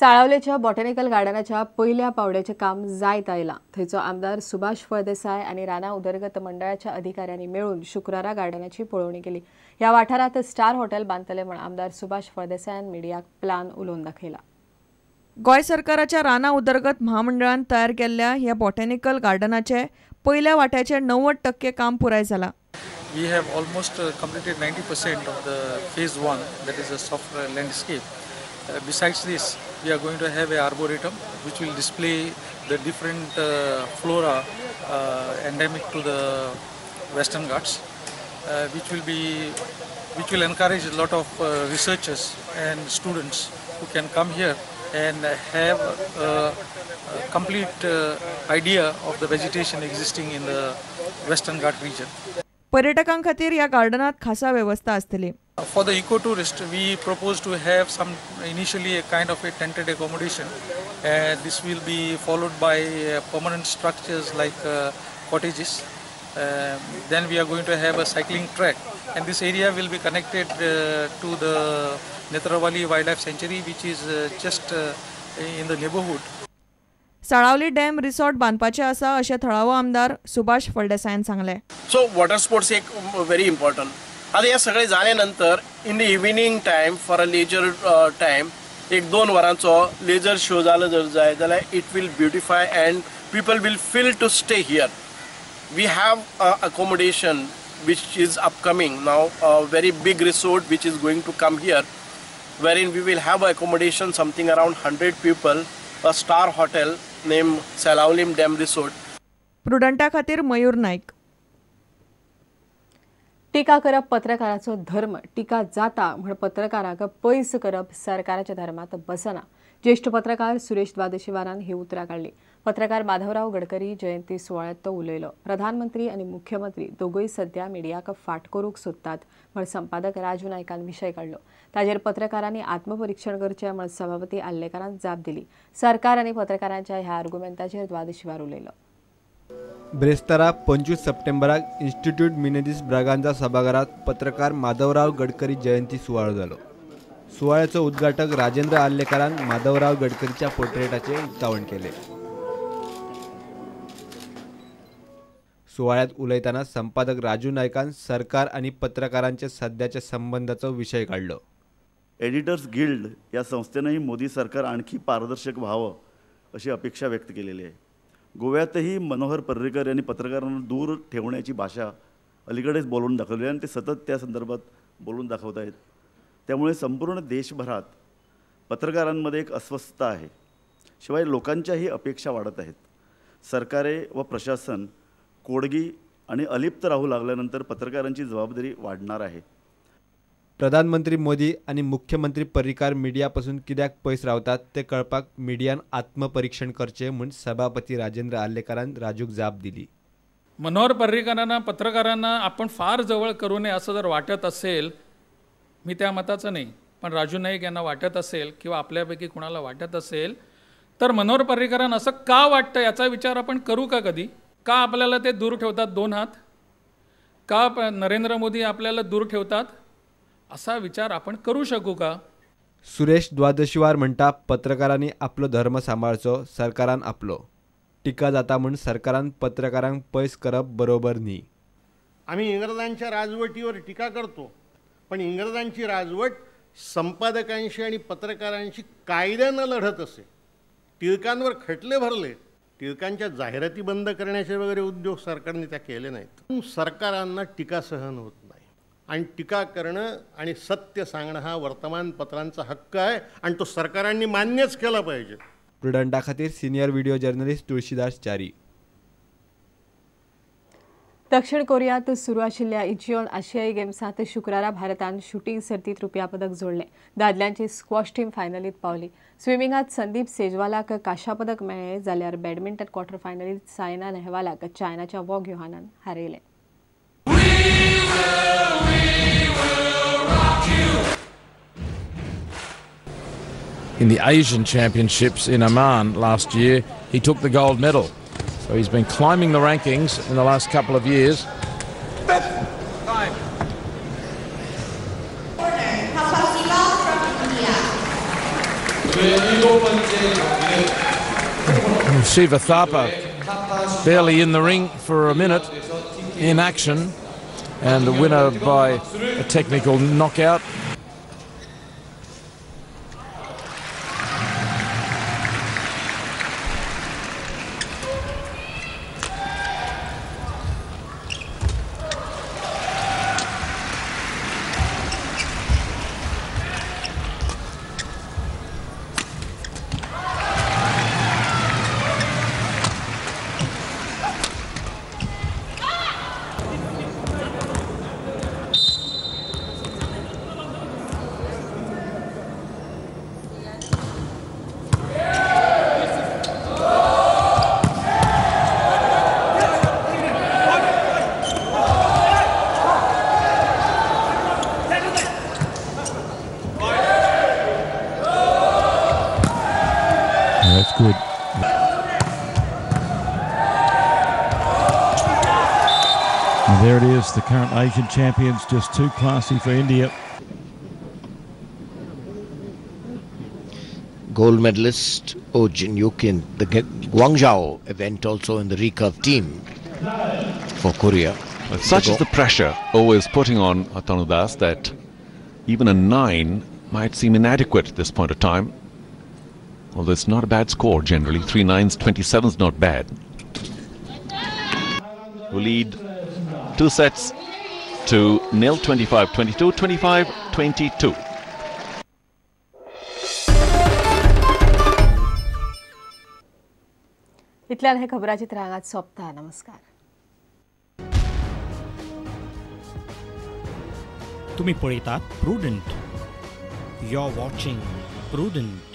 साळावलेच्या botanical गार्डनाच्या पयल्या पावड्याचें काम जायत आयलां. थंयचो आमदार सुभाष फळदेसाय आनी रानां उदरगत मंडळाच्या अधिकाऱ्यांनी मेळून शुक्रारा गार्डनाची पळोवणी केली. ह्या वाठारांत स्टार हॉटेल बांदतले म्हूण आमदार सुभाष फळदेसायान मिडियाक प्लान उलोवन दाखयला. गोंय सरकाराच्या रानां उदरगत म्हामंडळान तयार केल्ल्या ह्या बॉटॅनिकल गार्डनाचे पयल्या वाट्याचे 90% काम पुराय जाला. We have almost completed 90% of the phase 1, that is a soft landscape. Besides this, we are going to have a arboretum which will display the different flora endemic to the Western Ghats, which will encourage a lot of researchers and students who can come here and have a complete idea of the vegetation existing in the Western Ghat region. पर्यटकां खातीर ह्या गार्डनात खासा व्यवस्था आसतली. For the eco-tourist, we propose to have some initially a kind of a tented accommodation, and this will be followed by permanent structures like cottages. Then we are going to have a cycling track, and this area will be connected to the Netravali Wildlife Sanctuary, which is just in the neighborhood. Salaulim dam resort बांदपाचें आसा अशें थळावो आमदार सुभाष फळदेसायान सांगलें. So water sports एक very important. आतां हें सगळें जाले नंतर in the evening time for a leisure time एक 2 वरांचो लेजर शो जालो जर जाय जाल्यार it will beautify and people will feel to stay here. We have accommodation which is upcoming now, a very big resort which is going to come here, wherein we will have accommodation something around 100 people, a star hotel named Salaulim Dam Resort. प्रुडंटा खातीर मयूर नाईक. टीका करप पत्रकाराचो धर्म. टीका जाता म्हण पत्रकाराक पयस करप सरकाराच्या धर्मात बसना. ज्येष्ठ पत्रकार सुरेश द्वादशीवारान ही उतरां काडली. पत्रकार माधवराव गडकरी जयंती सुवाळ्यात तो उलयलो. प्रधानमंत्री आनी मुख्यमंत्री दोगूय सध्या मिडियाक फाट करूंक सोदतात म्हण संपादक राजू नायकान विशय काडलो. ताजेर पत्रकारांनी आत्मपरीक्षण करचें म्हण सभापती आल्लेकारान जाप दिली. सरकार आनी पत्रकारांच्या ह्या आर्गुमेंटाचेर द्वादशीवार उलयलो. ब्रेस्तारा 25 सप्टेंबराक इन्स्टिट्यूट मिनेझीस ब्रागांझा सभाघरात पत्रकार माधवराव गडकरी जयंती सुवाळो जालो. सुवाळ्याचो उद्घाटक राजेंद्र आर्लेकारान माधवराव गडकरीच्या पोर्ट्रेटाचे उक्तावण केले. सुवाळ्यात उलयताना संपादक राजू नायकान सरकार आणि पत्रकारांच्या सध्याच्या संबंधाचो विषय काडलो. एडिटर्स गिल्ड या संस्थेनंही मोदी सरकार आणखी पारदर्शक व्हावं अशी अपेक्षा व्यक्त केलेली आहे. गोव्यातही मनोहर पर्रीकर यांनी पत्रकारांना दूर ठेवण्याची भाषा अलीकडेच बोलून दाखवली आणि ते सतत त्या संदर्भात बोलून दाखवत आहेत. त्यामुळे संपूर्ण देशभरात पत्रकारांमध्ये एक अस्वस्थता आहे. शिवाय लोकांच्याही अपेक्षा वाढत आहेत. सरकारे व प्रशासन कोडगी आणि अलिप्त राहू लागल्यानंतर पत्रकारांची जबाबदारी वाढणार आहे. प्रधानमंत्री मोदी आणि मुख्यमंत्री पर्रीकार मीडियापासून कित्याक पयस रावतात ते कळपाक मीडियान आत्मपरीक्षण करचे म्हूण सभापती राजेंद्र आर्लेकारान राजूक जाप दिली. मनोहर पर्रीकरांना पत्रकारांना आपण फार जवळ करू नये असं जर वाटत असेल, मी त्या मताचं नाही, पण राजू नाईक यांना वाटत असेल किंवा आपल्यापैकी कुणाला वाटत असेल तर मनोहर पर्रीकरांना असं का वाटतं याचा विचार आपण करू का कधी? का आपल्याला ते दूर ठेवतात दोन हात? का नरेंद्र मोदी आपल्याला दूर ठेवतात असा विचार आपण करू शकू का? सुरेश द्वादशीवार म्हणटा पत्रकारांनी आपलो धर्म सांबाळचो, सरकारान आपलो. टीका जाता म्हूण सरकारान पत्रकारांक पयस करप बरोबर न्ही. आम्ही इंग्रजांच्या राजवटीवर टीका करतो, पण इंग्रजांची राजवट संपादकांशी आणि पत्रकारांशी कायद्यानं लढत असे. टिळकांवर खटले भरले, टिळकांच्या जाहिराती बंद करण्याचे वगैरे उद्योग सरकारने त्या केले नाहीत. सरकारांना टीका सहन होत नाही आणि टीका करणं आणि सत्य सांगणं हा वर्तमानपत्रांचा हक्क आहे आणि तो सरकारांनी मान्यच केला पाहिजे. प्रुडंटा खातीर senior video journalist Tulsidas Chari. दक्षिण कोरियात सुरू आशिल्ल्या इचियोन आशियाई गेम्सांत शुक्रारा भारतान शुटींग सर्तीत रुप्या पदक जोडलें. दादल्यांची स्क्वॉश टीम फायनलीत पावली. स्विमिंगात संदीप सेजवालाक कांश्या पदक मेळ्ळें जाल्यार बॅडमिंटन क्वॉर्टर फायनलीत सायना नेहवालाक चायनाच्या वॉग युहानान हारयलें. In the Asian Championships in Oman last year, he took the gold medal. So he's been climbing the rankings in the last couple of years. Shiva Thapa barely in the ring for a minute in action, and the winner by a technical knockout. That's good. And there it is, the current Asian champions, just too classy for India. Gold medalist Oh Jin-hyek in the Guangzhou event, also in the recurve team for Korea. But such is the pressure always putting on Atanu Das that even a 9 might seem inadequate at this point of time. Although it's not a bad score generally. 3 9s, 27 is not bad. Who lead 2 sets to nil, 25-22, 25-22. इतल्यान हे खबराचित्र हांगाच सोंपता. नमस्कार. तुम्ही पळयतात Prudent. You are watching Prudent.